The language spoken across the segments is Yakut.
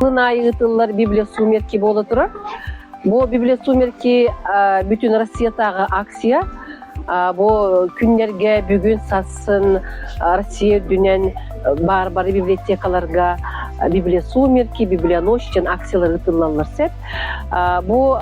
Сылын аайы ыытыллар Библия сумерки буола турар. Бу Библия сумерки бүтүн Россиятааҕы акция. Бу күннэргэ бүгүн сарсын Россия үрдүнэн баар бары библиотекаларга Библия сумерки, Библия ночь диэн акциялар ыытыллаллар сөп. Бу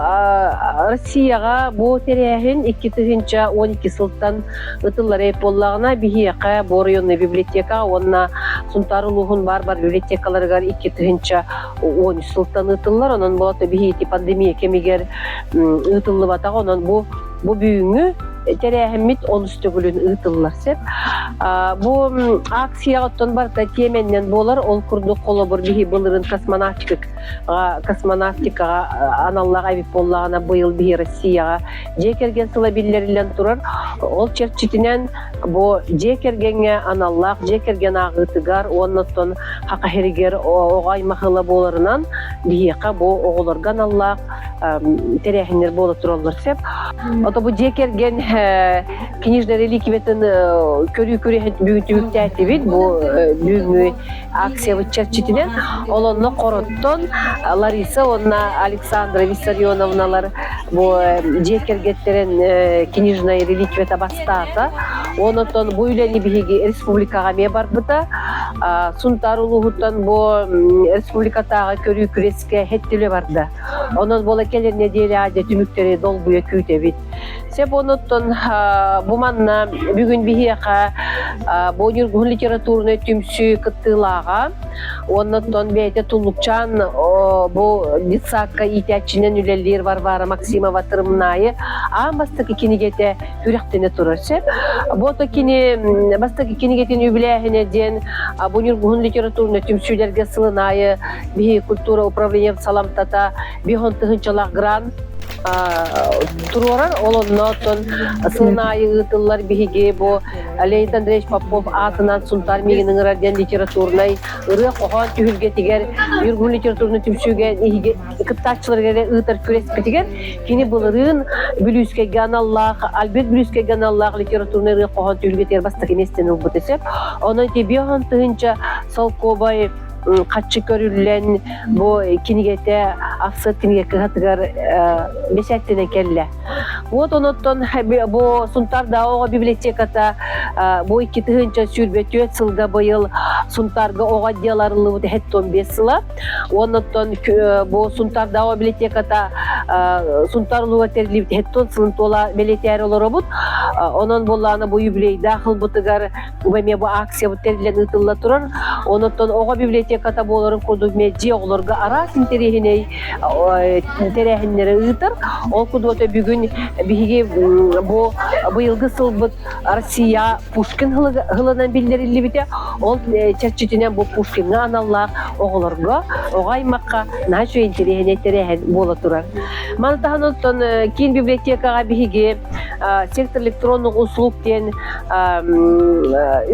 Россияҕа бу тэрээһин 2012 сылтан ытыллар эбит буоллаҕына, биһиэхэ бу оройуоннай библиотека уонна Сунтаар улууһун баар-бар библиотекаларыгар 2013 сылтан ыытыллар. Онон бу биһиги пандемия кэмигэр ыытыллыбатах. Онон бу бу бүгүҥҥү тэрээһиммит онус төгүлүн ыытыллар сөп. Бу акцияҕа оттон барыта тиэмэннэн буолар. Ол курдук холобур биһи былырын космонавтика космонавтикаҕа аналлаах эбит буоллаҕына, быйыл биһи Россияҕа дьиэ кэргэн сыла биллэриллэн турар. Ол чэрчитинэн бу дьиэ кэргэҥҥэ аналлаах дьиэ кэргэн ааҕыытыгар уонна оттон хаха иһигэр оҕо аймах ыла буоларынан биһиэхэ бу оҕолорго аналлаах тэрээһиннэр буола тураллар сөп. Ото бу дьиэ кэргэн книжная реликвиятын көрүү күрэһин бүгүн түмүктээтибит. Бу бүгүҥҥү акциябыт чэрчитинэн ол онно Хороттон Лариса уонна Александра Виссарионовналар бу дьиэ кэргэттэрин книжная реликвията бастаата. Онон бу үлэни биһиги республикаҕа эмиэ барбыта. Сунтаар улууһуттан бу республикатааҕы көрүү күрэскэ хэттилэ барда. Онон буола кэлэр нэдиэлэ аайы түмүктэри долгуйа күүтэбит. Сөп онуттан бу манна бүгүн биһиэхэ бу Ньургуһун литературнай түмсүү кыттыылааҕа уоннаттан бэйэтэ Туллукчаан бу детсадка иитээччинэн үлэлиир Варвара Максимова Тырымнаайы аан бастакы кинигэтэ күрэхтэнэ турар сөп. Бу ото кини бастакы кинигэтин үбүлээһинэ диэн бу Ньургуһун литературнай түмсүүлэргэ сылын аайы биһи культура управлением саламтата биһон тыһынчалаах грант туруорар. Ол онно оттон сылын аайы ыытыллар биһиги бу Леонид Андреевич Попов аатынан Сунтаар миигин ыҥырар диэн литературнай ырыа-хоһоон түһүлгэтигэр Ньургун литературнай түмсүүгэ иһиги кыттааччыларыгар ыытар күрэспитигэр кини былырыын Бүлүүскэйгэ аналлаах Альберт Бүлүүскэйгэ аналлаах литературнай ырыа-хоһоон түһүлгэтигэр бастакы миэстэни ылбыта сөп. Онон ити биоһон тыһыынча солкуобай хаччы көрүллэн бу кинигэтэ ахсыат кинигэ кыһатыгар бэчээттэнэн кэллэ. Вот онуттан бу Сунтаардааҕы оҕо библиотеката бу 2024 сылга быйыл Сунтаарга оҕо отдела арыллыбыт 75 сыла. Онуттан бу Сунтаардааҕы библиотеката Сунтаар улууга тэриллибит 70 сылын туола бэлиэтээри олоробут. Онон буоллаҕына бу юбилейдаах ылбытыгар эмиэ бу акциябыт тэриллэн ыытылла турар. Онон оҕо библиотеката буоларын курдук мэлдьи оҕолорго араас интэриэһинэй тэрээһиннэри ыытар. Ол курдук бүгүн биһиги бу быйылгы сылбыт Россия Пушкин сылынан биллэриллибитэ. Ол чэрчитинэн бу Пушкиҥҥа аналлаах оҕолорго, оҕо аймахха наһаа үчүгэй интэриэһинэй тэрээһин буола турар. Маны таһынан киин библиотекаҕа биһиги сектор электронных услуг диэн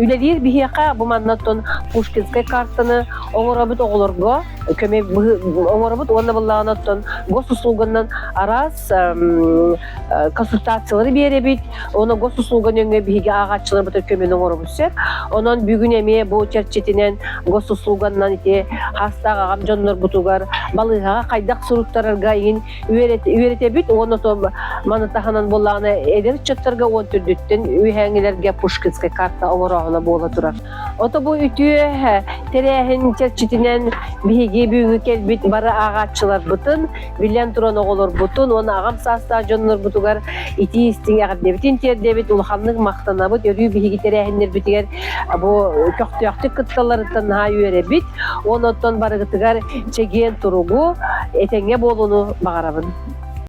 үлэлиир биһиэхэ бу манна оттон Пушкинскай картаны оҥоробут оҕолорго көмө оҥоробут уонна быллаҕына оттон госуслуганан араас консультациялары биэрэбит уонна госуслуга нөҥүө биһиги ааҕааччыларбытын көмөнү оҥоробут сөп. Онон бүгүн эмиэ бу чэрчитинэн госуслуганан ити хаастаах аҕам дьоннорбутугар балыыһаҕа хайдах суруттарарга иҥин үөрэтэбит уонна маны таһынан буоллаҕына эдэр ыччаттарга уон төрдүттэн үөһээҥилэргэ Пушкинскай карта оҥорооһуна буола турар. Ото бу үтүө тэрээһин чэрчитинэн биһиги бүгүҥҥү кэлбит бары ааҕааччыларбытын, биллэн туран оҕолорбутун уонна аҕам саастаах дьоннорбутугар итии истиҥ эҕэрдэбитин тиэрдэбит, улаханнык махтанабыт, өрүү биһиги тэрээһиннэрбитигэр бу көхтөөхтүк кытталларыттан наһаа үөрэбит. Уонна оттон барыгытыгар чэгиэн туругу, этэҥҥэ буолууну баҕарабын.